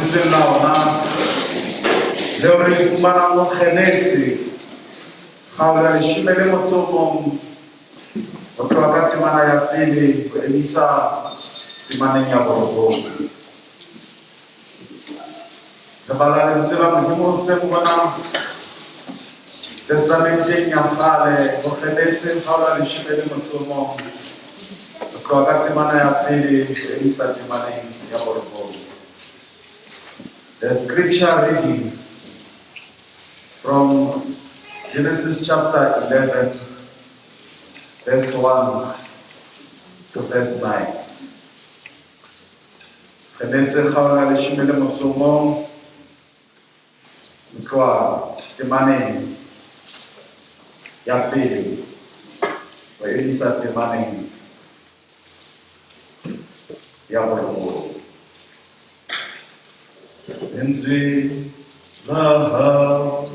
Lentsweng la ona leo re le fumanang ho Genese kgaolo ya 11 ho tloha ka temana ya pele ho emisa temaneng ya 9. Re bala lentswe la Modimo hoseng hona Testamenteng ya kgale ho Genese kgaolo ya 11 ho tloha ka temana ya pele ho emisa temaneng ya 9. The scripture reading from Genesis chapter 11, verse 1 to verse 9. Genese kgaolo ya 11 ho tloha temaneng ya pele ho emisa temaneng ya 9. Lentswe la hao.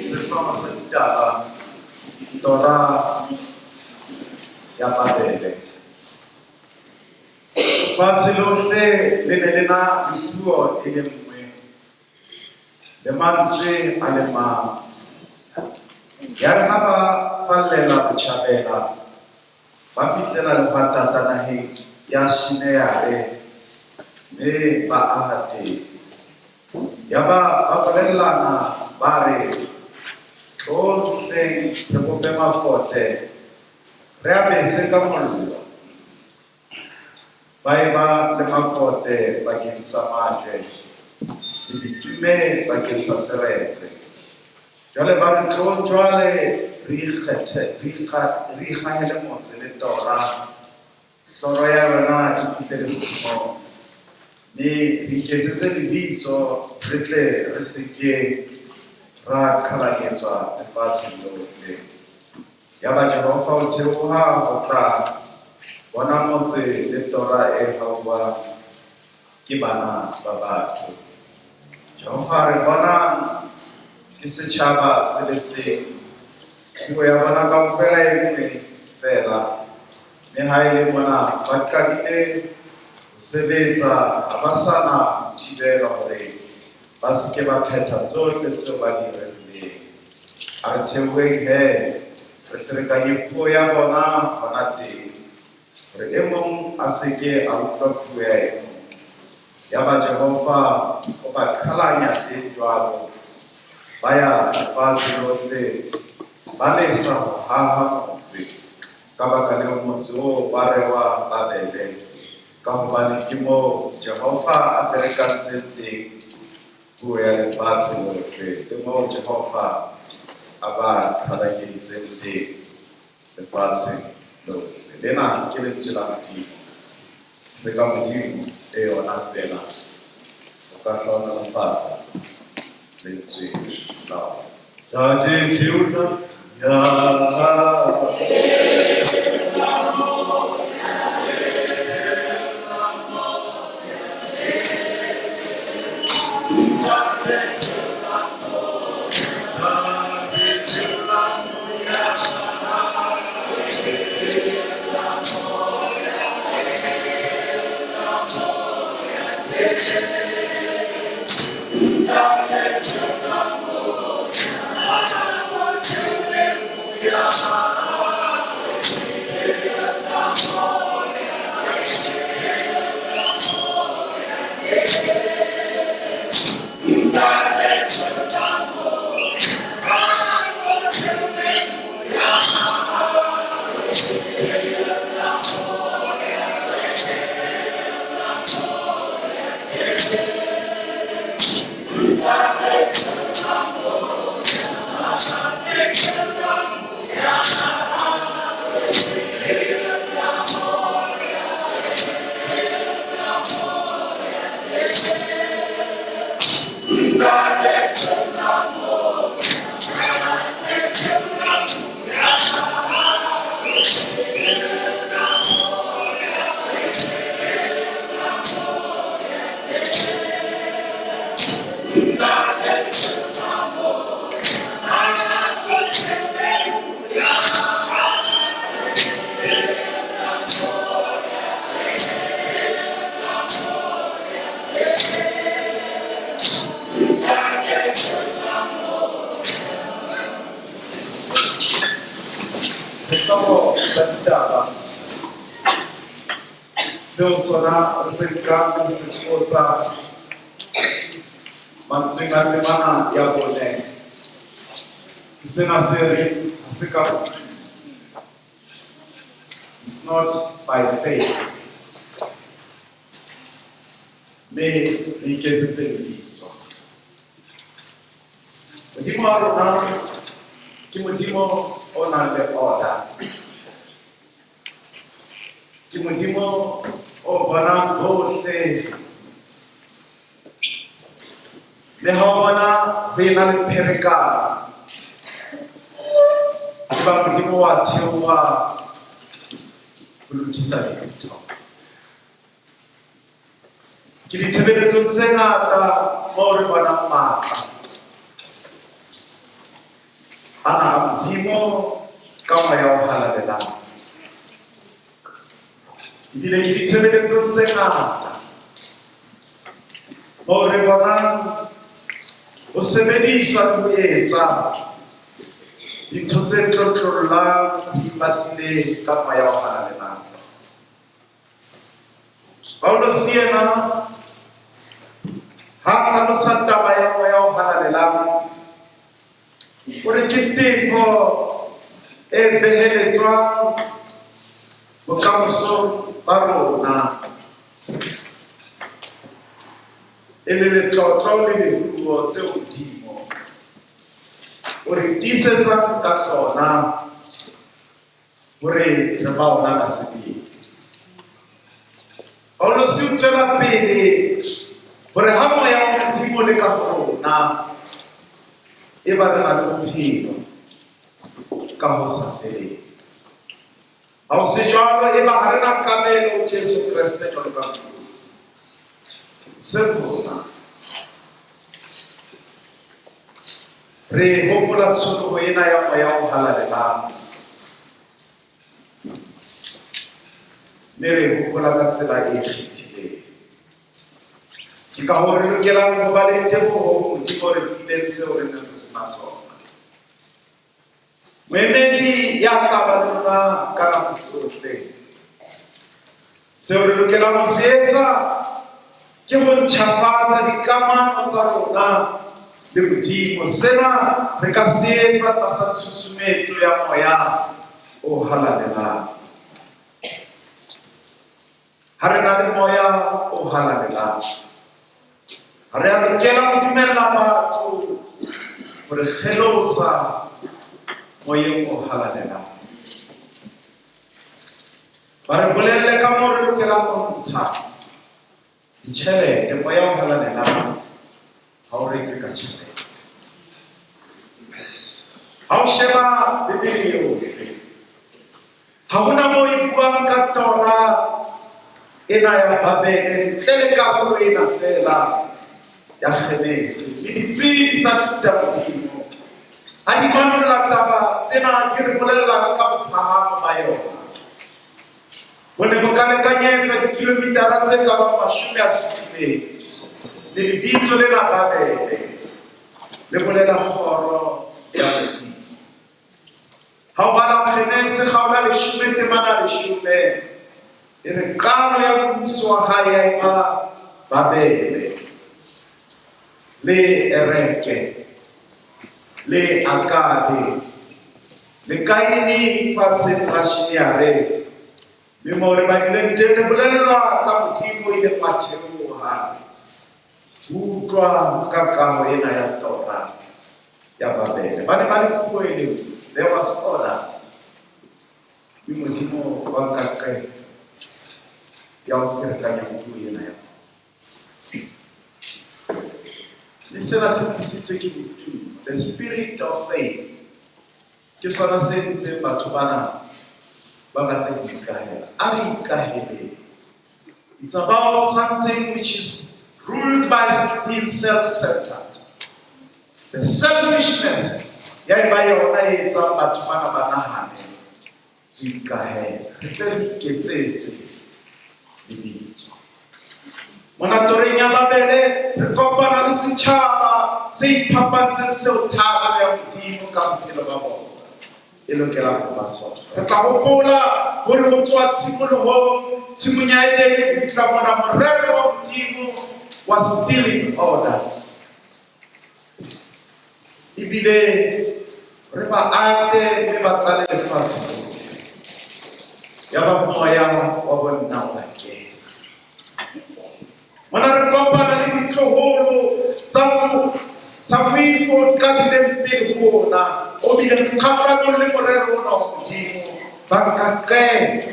Sehlooho sa ditaba, Tora ya Babele. Lefatshe lohle le ne le na le puo e le nngwe le mantswe a le mang. Yare ha ba fallela botjhabela, ba fihlela lehwatata naheng ya Shineare, mme ba aha teng. Yaba ba bolellana ba re, tloong hleng re bope makote, re a bese ka mollo. Ba eba le makote bakeng sa majwe, le bitume bakeng sa seretse. Jwale ba re, tloong jwale re ikgahele motse le tora, hloro ya yona e fihle lehodimong, mme re iketsetse lebitso, re tle re se ke ra qhalanyetswa lefatsheng lohle. Yaba Jehova o theoha ho tla bona motse le tora e hauwa ke bana ba batho. Jehova a re, bonang, ke setjhaba se le seng, puo ya bona kaofela e nngwe feela, mme ha e le mona ba qadile ho sebetsa, ha ba sa na ho thibelwa hore ba se ke ba phetha tsohle tseo ba di rerileng. A re theoheng he, re ferekanye puo ya bona hona teng, hore e mong a se ke a utlwa puo ya e mong. Yaba Jehova o ba qhalanya teng jwalo, ba ya lefatshe lohle, ba lesa ho haha motse. Ka baka leo motse oo wa rewa Babele, ka hobane ke moo Jehova a ferekantseng teng puo ya lefatshe lohle, le moo Jehova a ba qhalanyeditseng teng lefatsheng lohle. Lena ke lentswe la Modimo. Se ka Modimo e yona feela o ka hlohonolofatsa lentswe la ona. Tate theotla ya Yeah. Sehlooho sa ditaba seo sona re se nkang ho se qotsa mantsweng a temana ya bone ke sena se reng ha se ka botumo. It's not by faith. Mme re iketsetse lebitso. Modimo wa rona ke Modimo o nang le order. Ke Modimo o bonang bohle. Le ha o bona ho ena le pherekano, eba Modimo wa theoha ho lokisa dintho. Ke ditshebeletsong tse ngata moo re bonang matla ana a Modimo ka moya o halalelang. Ebile ke ditshebeletsong tse ngata moo re bonang ho sebediswa le ho etsa dintho tse tlotlollang di ipatileng ka moya o halalelang. Paulus yena ha a hlalosa taba ya moya o halalelang o re ke tefo e beheletswang bokamosong ba rona e le letlotlo le leruo tse hodimo o re tiisetsang ka tsona hore re ba ona ka sebele. Pauluse o tswela pele hore ha moya wa Modimo le ka ho rona e ba re na le bophelo ka ho sa feleng. Ha ho se jwalo e ba ha re na kabelo ho Jesu Kreste jwalo ka Mmoloki. Se rona Re hopola tsholoho ena ya Moya o Halalelang. Mme re hopola ka tsela e kgethileng. Ke ka hoo re lokelang ho ba le teboho ho Modimo re fileng seo re neng re sena sona. Moemedi ya tla ba le rona ka nako tsohle. Seo re lokelang ho se etsa ke ho ntjhafatsa dikamano tsa rona le Modimo. Sena re ka se etsa tlasa tshusumetso ya Moya o Halalelang. Ha re na le Moya o Halalelang, ha re a lokela ho dumella batho ho re kgelosa Moyeng o Halalelang. Ba re bolelle ka moo re lokelang ho ntsha ditjhelete. Moya o Halalelang ha o rekwe ka tjhelete. Ha o sheba Bibele yohle, ha hona moo e buang ka tora ena ya Babele ntle le karolo ena feela ya Genese. Le ditsebi tsa thutamodimo ha di manolla taba tsena ke re bolellang ka bophahamo ba yona. Ho ne ho ka lekanyetswa dikilomitara tse ka bang 70, le lebitso lena Babele le bolela kgoro ya Modimo. Ha o bala Genese kgaolo ya 10 temana 10, e re qalo ya mmuso wa hae ya eba Babele le Ereke le Akabe le Kaine fatsheng la Shineare, mme moo re badileng teng re bolelelwa ka Modimo o ileng wa theoha ho utlwa ka kaho ena ya tora ya Babele. Ba ne ba le puo e le nngwe, there was order, mme Modimo wa nka qeto ya ho ferekanya puo ena ya Le sena se tlisitswe ke botumo, the spirit of faith. Ke sona se entseng batho bana ba batle ho ikahela. A re ikaheleng. It's about something which is ruled by being self-centered. The selfishness ya eba yona e etsang batho bana ba nahane ho ikahela. Re tle re iketsetse lebitso. Mona toreng ya Babele re kopana le setjhaba se iphapantseng seo thato ya Modimo ka bophelo ba bona e lokelang ho ba sona. Re tla hopola hore ho tloha tshimolohong, tshimong ya Edene ho fihla mona, morero wa Modimo was still in order. Ebile re ba ate mme ba tlale lefatshe lohle. Yaba moya wa bonna wa kena. Mona re kopana le ditloholo tsa moifo o qadileng pele ho ona, o bileng kgahlanong le morero ona wa Modimo. Ba nka qeto.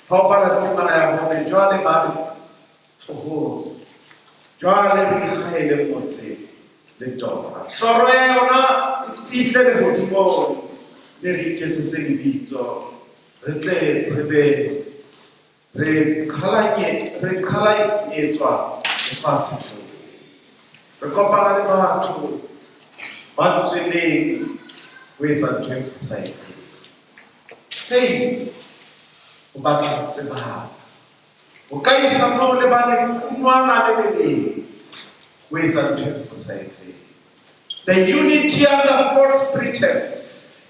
Ha o bala temana ya bone, jwale ba re, tloholo, jwale re ikgahele motse le tora. Hloro ya yona e fihle lehodimong, mme re iketsetse lebitso, re tle re be re qhalanyetswa lefatshe lohle. Re kopana le batho ba tsweleng ho etsa ntho e fosahetseng. Fame, ho batla ho tsebahala. Ho ka isa moo le ba lequnwana le le leng ho etsa ntho e fosahetseng. The unity under false pretense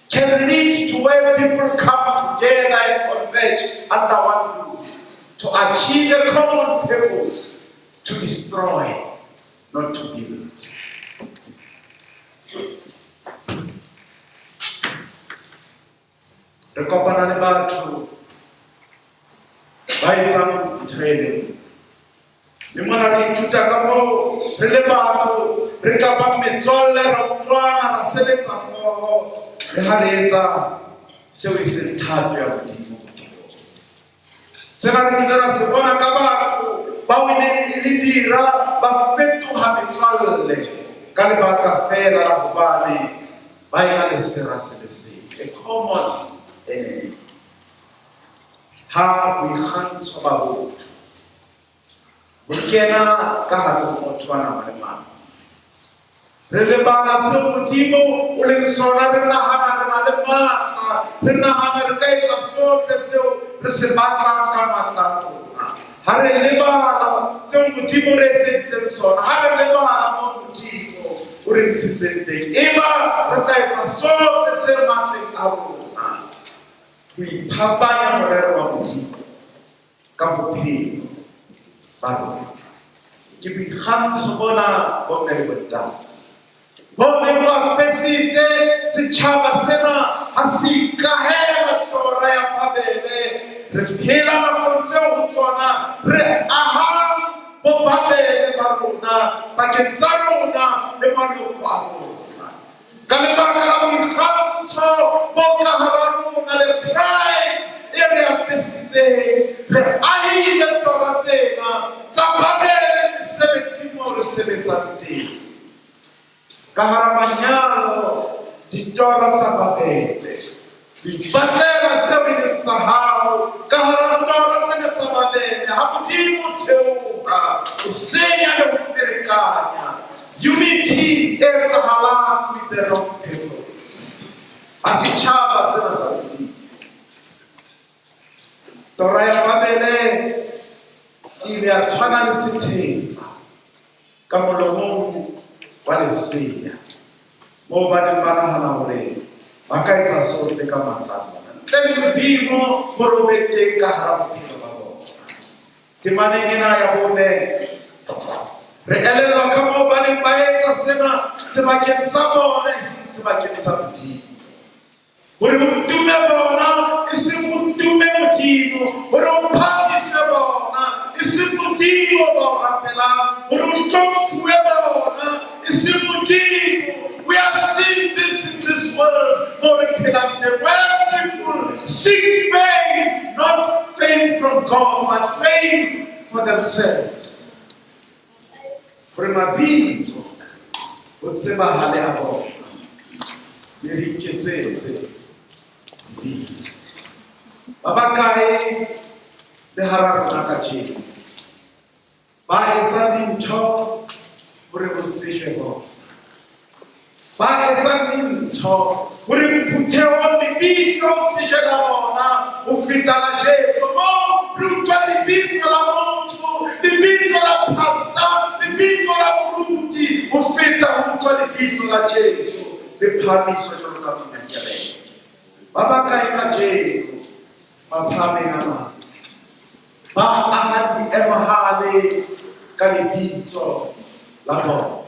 can lead to where people come together and converge under one roof to achieve a common purpose, to destroy, not to build. Re kopana le batho ba etsang ntho e le nngwe. Le mona re ithuta ka moo re le batho re ka bang metswalle, ra utlwana, ra sebetsa mmoho le ha re etsa seo e seng thato ya Modimo. Sena re kile ra se bona ka batho bao e neng e le dira ba fetoha metswalle ka lebaka feela la hobane ba ena le sera se le seng, a common enemy. Ha boikgantsho ba botho bo kena ka hare ho motho wa nama le madi, re lebala seo Modimo o leng sona, re nahana re na le matla, re nahana re ka etsa sohle seo re se batlang ka matla a rona. Ha re lebala tseo Modimo re etseditseng sona, ha re lebala moo Modimo o re ntshitseng teng, eba re tla etsa sohle se matleng a rona ho iphapanya morero wa Modimo ka bophelo ba rona. Ke boikgantsho bona bomme le bontate bo neng bo apesitse setjhaba sena ha se ikahela tora ya Babele. Re phela nakong tseo ho tsona re ahang bo Babele ba rona pakeng tsa rona le maloko a rona. Ka lebaka la boikgantsho bo ka hara rona le pride e re apesitseng, re ahile tora tsena tsa Babele le mesebetsing moo re sebetsang teng. Ka hara manyalo, ditora tsa Babele, o ipatlela seo e leng sa hao ka hara tora tsena tsa Babele. Ha Modimo o theoha, o senya le ho ferekanya unity e etsahalang with the wrong purpose. Ha setjhaba sena sa Modimo. Tora ya Babele e ile ya tshwana le sethetsa ka molomong wa lesea, moo ba neng ba nahana hore ba ka etsa sohle ka matla a bona ntle le Modimo hore o be teng ka hara bophelo ba bona. Temaneng ena ya bone re elellwa ka moo ba neng ba etsa sena sebakeng sa bona e seng sebakeng sa Modimo. Hore o tume bona e seng o tume Modimo, hore o phahamise bona e seng Modimo ba o rapelang, hore o hlomphuwe bona e seng Modimo. We have seen this in this world mo re phelang teng, where people seek fame, not fame from God, but fame for themselves. Hore mabitso ho tsebahale a bona, le re iketsetse lebitso. Ba bakae le hara rona kajeno ba etsa dintho hore ho tsejwe bona, ba etsa dintho hore phuthehong lebitso ho tsejwe la bona ho feta la Jesu. Moo re utlwa lebitso la motho, lebitso la pastor, lebitso la moruti ho feta ho utlwa lebitso la Jesu le phahamiswa jwalo ka monga kereke. Maphameng a matle. Ba aha diemahale ka lebitso la bona.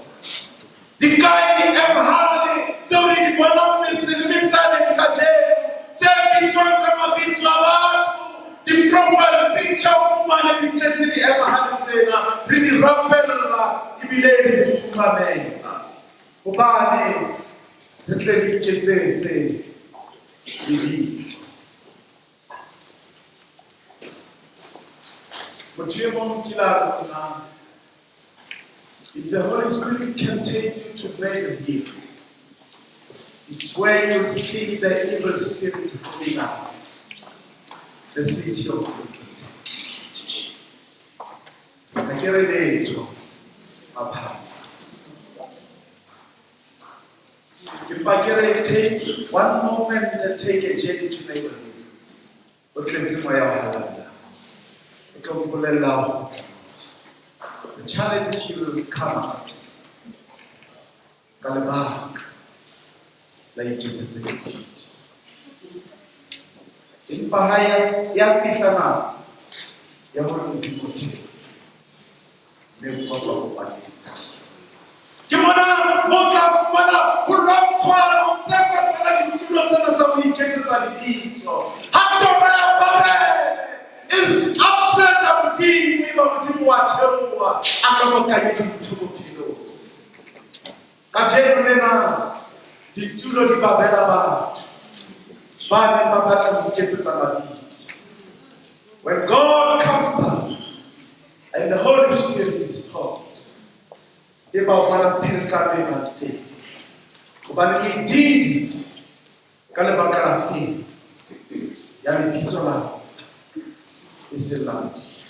Di kae diemahale tseo re di bonang metseng le metsaneng kajeno, tse bitswang ka mabitso a batho, di-profile picture o fumane di tletse diemahale tsena, re di rapella ebile re di kgumamela. Hobane re tle re iketsetse lebitso. Motho e mong kile a re ho nna, if the Holy Spirit can take you to Naval Hill, it's where you'll see the evil spirit coming out, the city of Bloemfontein. Ha ke re letho, maphata. Empa ke re take one moment and take a journey to Naval Hill. O tletse moya o halalelang. O tlo mpolella ho kgutla. The challenge you will come across ka lebaka la iketsetse lebitso. Empa ha ya fihla nako ya hore Modimo o theohe, mme o kopa-kopane le Ke mona mo tla fumana ho lwantshwana ho tse ka tsona ditulo tsena tsa ho iketsetsa lebitso. Ha tora ya Babele e upseta Modimo, eba Modimo wa theoha a kabakanye dintho bophelong. Kajeno lena ditulo di babela batho ba neng ba batla ho iketsetsa mabitso. When God comes down and the Holy Spirit is poured, e ba o bona pherekano e bang teng. Hobane we did it ka lebaka la feng ya lebitso la rona, e seng la Modimo.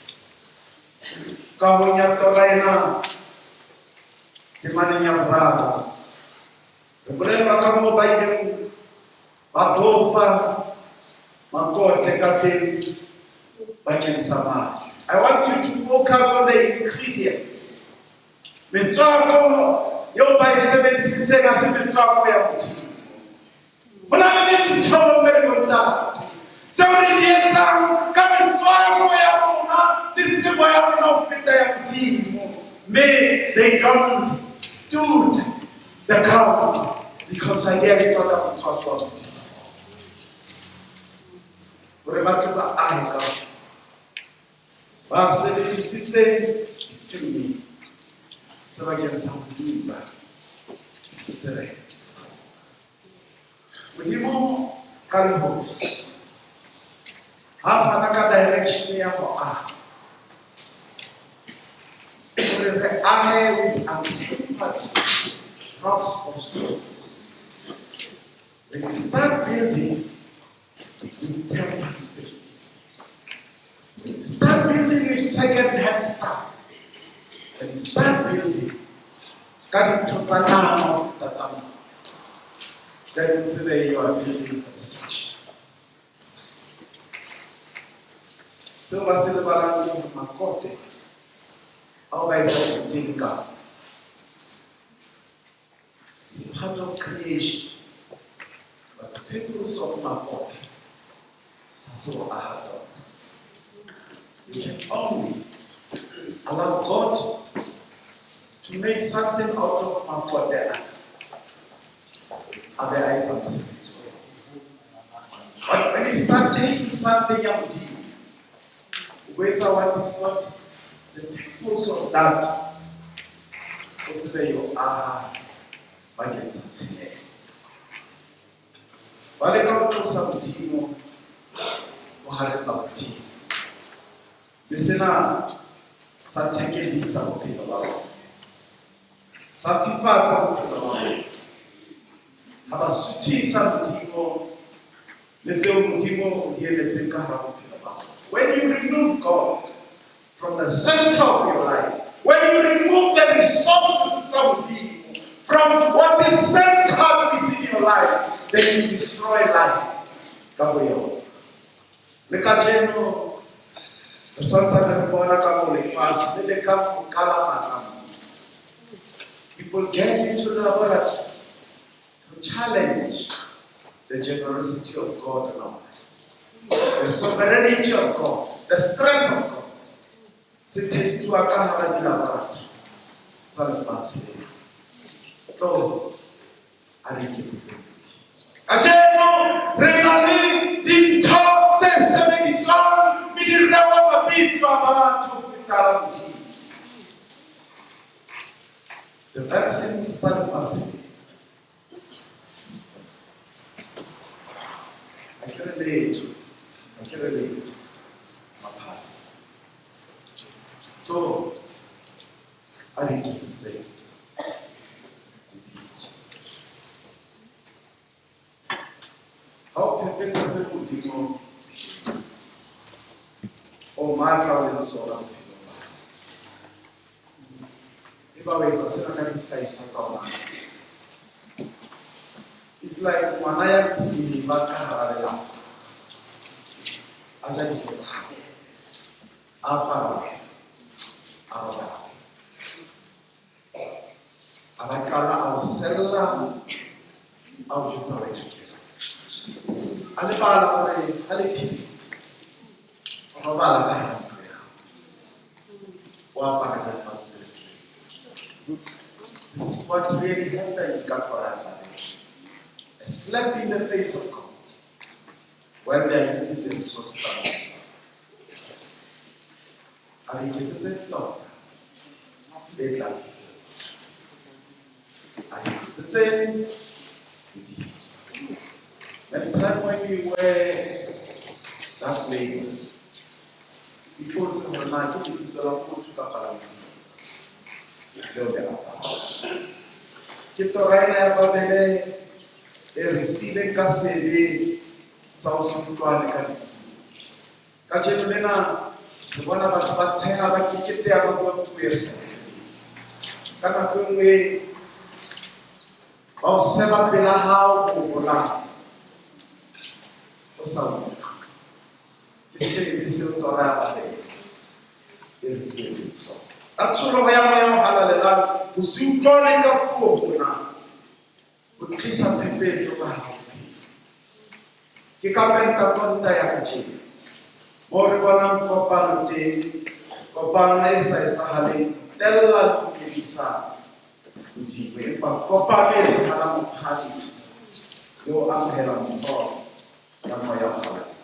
Kahong ya tora ena, temaneng ya boraro, re bolellwa ka moo ba ileng ba bopa makote ka teng bakeng sa majwe. I want you to focus on the ingredients. Metswako eo ba e sebedisitseng ha se metswako ya Modimo. Ho na le dintho bomme le bontate tseo re di etsang ka metswako ya rona le tsebo ya rona ho feta ya Modimo. Mme they don't stood the ground because ha di a etswa ka motswako wa Modimo. Hore batho ba ahe ka ona. Ba sebedisitse ditumi sebakeng sa ho duba seretse. Modimo ka leholo ha fana ka direction ya ho aha, hore re ahe with untempered rocks or stones. When we start building with tempered things, when we start building with second-hand stuff, when we start building ka dintho tsa nama ho feta tsa moya, then tsebe you are building for destruction. Seo ba se lebalang ke hore makote ao ba etsang ditene ka it's part of creation, but the purpose of makote ha se ho aha tora. You can only allow God to make something out of makote a a be a etsa mosebetsi wa yona. But when you start taking something ya Modimo, o etsa what is not the purpose of that, o tsebe yo aha bakeng sa tshenyeho. Ba leka ho tlosa Modimo bohareng ba bophelo. Le sena sa thekedisa bophelo ba bona, sa fifatsa bophelo ba bona. Ha ba suthisa Modimo le tseo Modimo o di emetseng ka hara bophelo ba bona. When you remove God from the center of your life, when you remove the resources tsa Modimo from what is centered within your life, then you destroy life ka boyona. Le kajeno re santsane re bona ka moo lefatshe le lekang ho qala matla a Modimo. People get into laboratories to challenge the generosity of God in our lives. The sovereignty of God, the strength of God, se testiwa ka hara dilaboratory tsa lefatshe lena. Tlo a re iketsetseng lebitso. Kajeno re na le dintho tse sebediswang mme di rewa mabitso a batho ho feta la Modimo. The vaccines tsa lefatshe lena. Ha ke re letho, ha ke re letho, maphata. Tlo a re iketsetseng lebitso. Ha o phephetsa se Modimo o matla o leng sona bophelong ba hao, eba o etsa sena ka dihlahiswa tsa ona. It's like ngwana ya tseba ka hara lelapa, a ja dijo tsa hae, a apara, a robala, a ba qala a o sella, a o jwetsa hore together. A lebala hore ha le phele, o robala ka hara ntlo ya hao, o apara diaparo tse le. This is what really happened ka tora ya Babele. A slap in the face of God when they are using the resources tsa Modimo. A re iketsetse lona le tla fihla. A re iketsetse lebitso. Next time when you wear that label, ipotse hore na ke lebitso la motho kapa la Modimo leo le aparang. Ke tora ena ya Babele e re siileng ka sebe sa ho se utlwane ka dipuo. Kajeno lena re bona batho ba tsheha, ba keketeha, ba bua puo e re sa e tsebeng. Ka nako e nngwe ba o seba pela hao ho bolaya, o sa utlwe. Ke sebe seo tora ya Babele e re sietseng sona. Ka tsholoho ya Moya o Halalelang, ho se utlwane ka puo hona ho tlisa phephetso ka hara bophelo. Ke ka Pentakonta ya kajeno moo re bonang kopano teng, kopano e sa etsahaleng tella le ho phedisa Modimo, empa kopano e etsahalang ho phahamisa le ho amohela mpho ya Moya o Halalelang.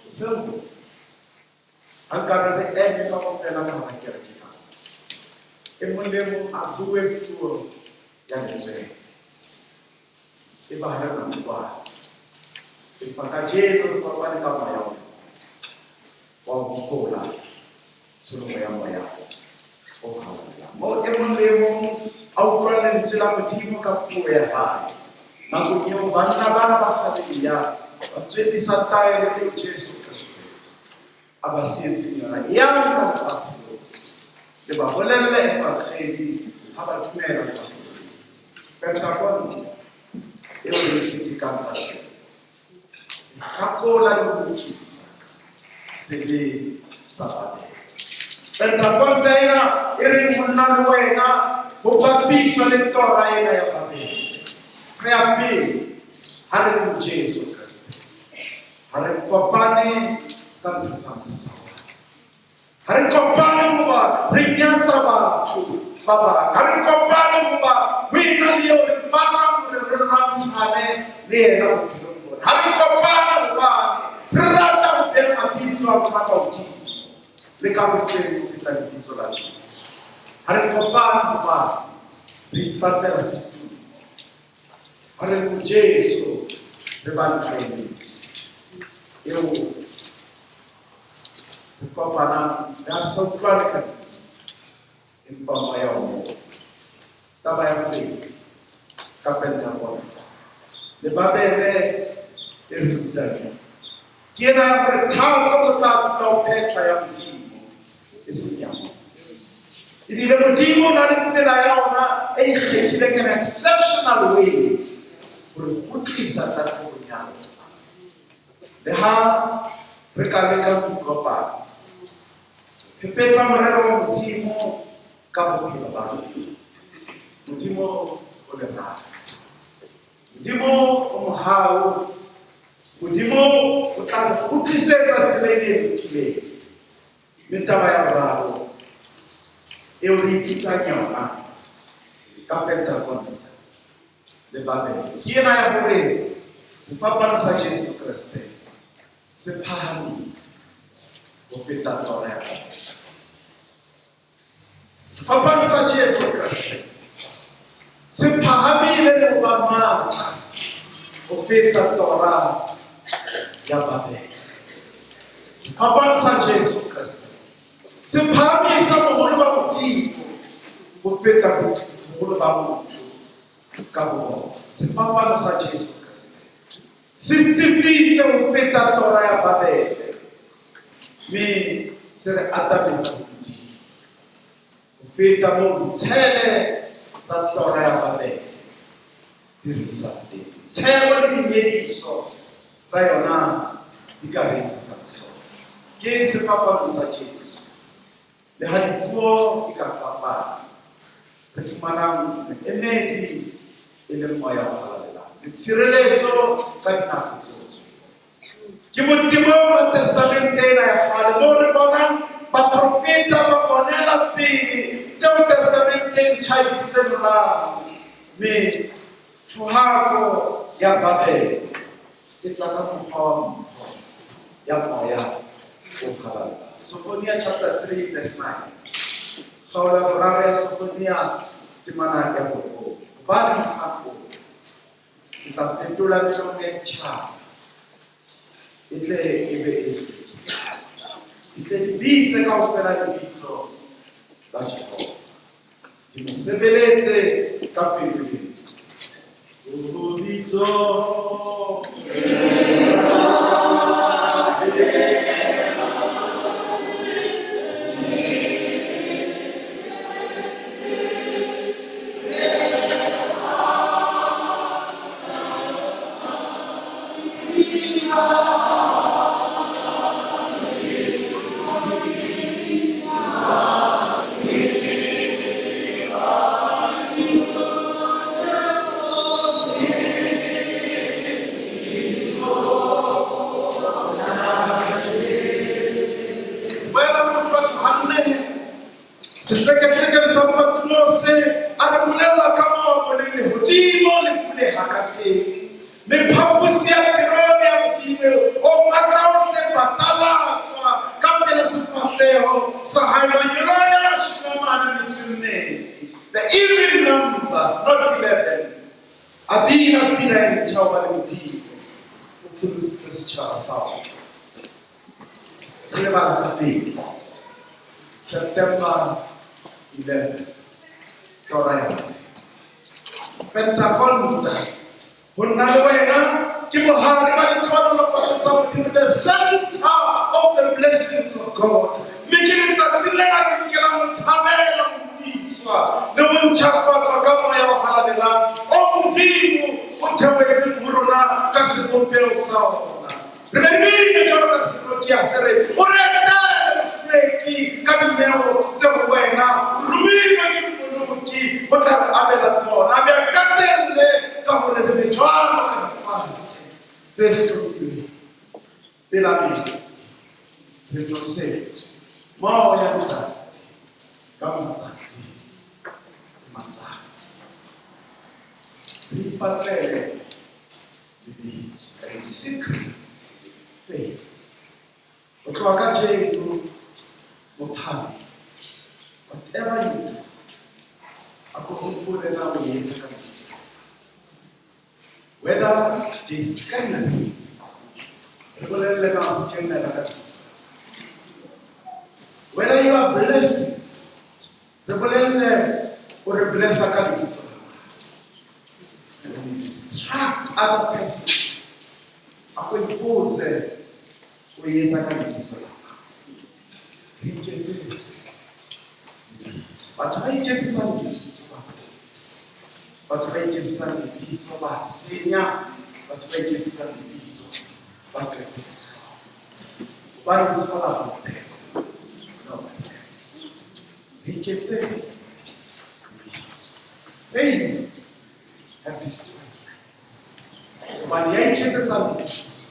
Hoseng ha nkare re eme kaofela ka hara kereke ka e mong le mong a bue puo ya letswele, eba ha re na utlwana. Empa kajeno re kopane ka moya o wa ho hopola tsholoho ya Moya o Halalelang, moo e mong le mong a utlwang lentswe la Modimo ka puo ya hae. Nakong eo banna bana ba Galilea ba tswellisa taelo eo Jesu Kreste a ba sietseng yona, yang ka lefatshe lohle le ba bolelle evangeli ha ba dumela le ba kolobetse. Pentakonta eo re ketekang kajeno e hlakola le ho lokisa sebe sa Babele. Pentakonta ena e reng ho nna le wena ho bapiswa le tora ena ya Babele. Re ya pele ha re ho Jesu Kreste, ha re kopane ka ntho tsa masawana, ha re kopane hoba re nyatsa batho ba bang, ha re kopane hoba ho ena le eo re batlang hore re lwantshane le yena bophelong bona, ha re kopane hobane re rata ho beha mabitso a rona ka hodimo le ka botleng ho feta lebitso la Jesu. Ha re kopane hobane re ipatlela setulo, ha re ho Jesu re ba ntho e le eo re kopanang le ha sa utlwane ka dipuo, empa moya o mong. Taba ya bobedi ka Pentakonta le Babele e re ruta eng? Ke ena ya hore thato o tla dula o phethwa ya Modimo, e seng ya motho. Ebile Modimo o na le tsela ya ona e ikgethileng, an exceptional way hore kgutlisa tahlehong ya rona. Le ha re ka leka ho ikopanya, phephetsa morero wa Modimo ka bophelo ba rona. Modimo o lerato, Modimo o mohau, Modimo o O tla re kgutlisetsa tseleng e lokileng. Mme taba ya boraro eo re ithutang yona ka Pentakonta le Babele ke ena ya hore sefapano sa Jesu Kreste se phahamile ho feta tora ya Babele. Sefapano sa Jesu Kreste se phahamile le ho ba matla ho feta tora ya Babele. Sefapano sa Jesu Kreste se phahamisa boholo ba Modimo ho feta boholo ba motho ka bo. Sefapano sa Jesu Kreste se tsitsitse ho feta tora ya Babele, mme se re atametsa ho Modimo ho feta moo ditshele tsa tora ya Babele di re isang teng. Ditshebo le dinyediso tsa yona di ka re etsetsang sona. Ke sefapano sa Jesu. Le ha dipuo di ka fapana, re fumanang moemedi e leng Moya o Halalelang le tshireletso ka dinako tsohle. Ke modimong wa Testamente ena ya kgale moo re bonang baprofeta ba bonela pele tseo Testamente e ntjha di senolang. Mme thohako ya Babele e tla ka mokgwa wa mpho ya Moya o Halalelang. Sofonia chapter 3 verse 9. Kgaolo ya boraro ya Sofonia temana ya borobong. Hobane mohlang oo ke tla fetola melomo ya ditjhaba, e tle e be e hlwekile. Di tle di bitse kaofela lebitso la Jehova, di mo sebeletse ka pelo e ntle. O bitso Boela re utlwa Johanne sehlekehlekeng sa Patmose a re bolella ka moo a boneng lehodimo le buleha ka teng, mme phaposi ya terone ya Modimo o matla ohle patalatswa ka pela sefahleho sa hae. Mangeloi a mashome a mane a metso e mmedi, the even number, not 11, a bina pina e ntjha hobane Modimo o pholositse setjhaba sa ona. Re lebala ka pele September 11, tora ya Babele. Pentakonta ho nna le wena ke bohare ba ditlhohonolofatso tsa Modimo, the center of the blessings of God. Mme ke letsatsi lena re lokelang ho thabela ho hodiswa le ho ntjhafatswa ka Moya o Halalelang o Modimo o theohetseng ho rona ka sebopeho sa ona. Re be re bine jwalo ka Selokia se re, O re etele mohlweki ka dineo tse ho wena, o romilwe ke Mmoloki ho tla re abela tsona. A be a qetelle ka hore re be jwalo ka difate tse hlomilweng pela metsi, re nosetswe moya Ntate ka matsatsi le matsatsi. Re ipatlele lebitso and secret faith. Ho tloha kajeno mophame, whatever you do, a ko hopole na o etsa ka lebitso. Whether di scanner, re bolelle na o scannela ka lebitso. Whether you are blessing, re bolelle o re blessa ka lebitso la mang. And when you distract other person, a ko ipotse o etsa ka lebitso la mang. Re iketsetse lebitso. Batho ba iketsetsang lebitso ba kotsi. Batho ba iketsetsang lebitso ba senya. Batho ba iketsetsang lebitso ba qetse hobane it's all about them, nobody else. Re iketsetse lebitso. Fame have destroyed lives. Hobane ya iketsetsang lebitso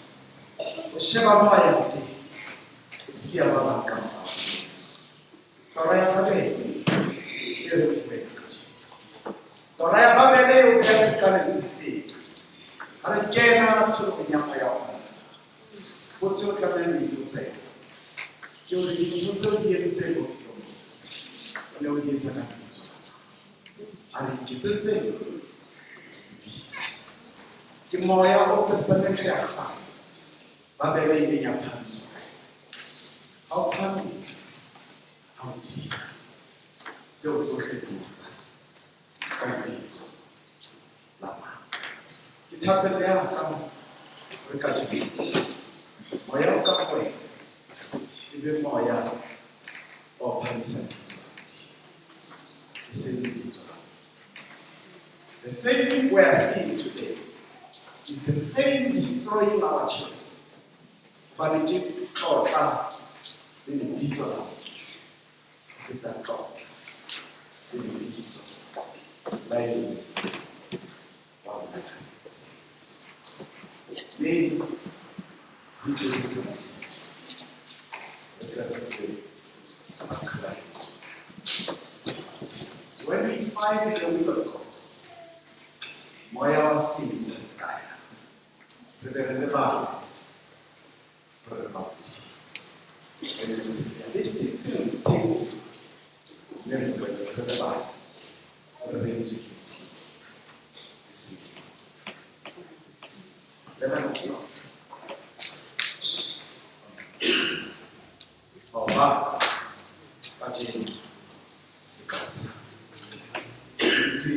O sheba mo a yang teng, o siya ba bang ka morao. Tora ya Babele e re ho wena kajeno. Tora ya Babele e o beha sekaleng se feng? Ha re kena tsholong ya moya o halalelang, potso eo tlamehang ho ipotsa yona ke hore dintho tseo di entseng bophelong o ne o di etsa ka lebitso la mang? A re iketsetse lebitso. Ke moya o Testamente ya kgale Babele e ileng ya phahamiswa ka yona. Ha o phahamisa, ha o dira tseo tsohle di etsa ka lebitso la mang? Ke thapelo ya ka hore kajeno moya o ka ho wena e be moya o phahamisang lebitso la Modimo, e seng lebitso la motho. The thing we are seeing today is the thing destroying our children. Hobane ke tlotla le lebitso la motho ho feta tlotla le lebitso la e mong wa rona ya re entseng. Mme re iketsetse mabitso, re tle re se ke ra qhalanetswa lefatsheng. So when we find the will of God, moya wa feng o re kaya, re be re lebale hore re ba Modimo. When materialistic things take over, mme re boele re lebale hore re entswe ke Modimo, e seng ke motho. 11 o'clock. Maoba, kajeno, le ka hosane. Re ntse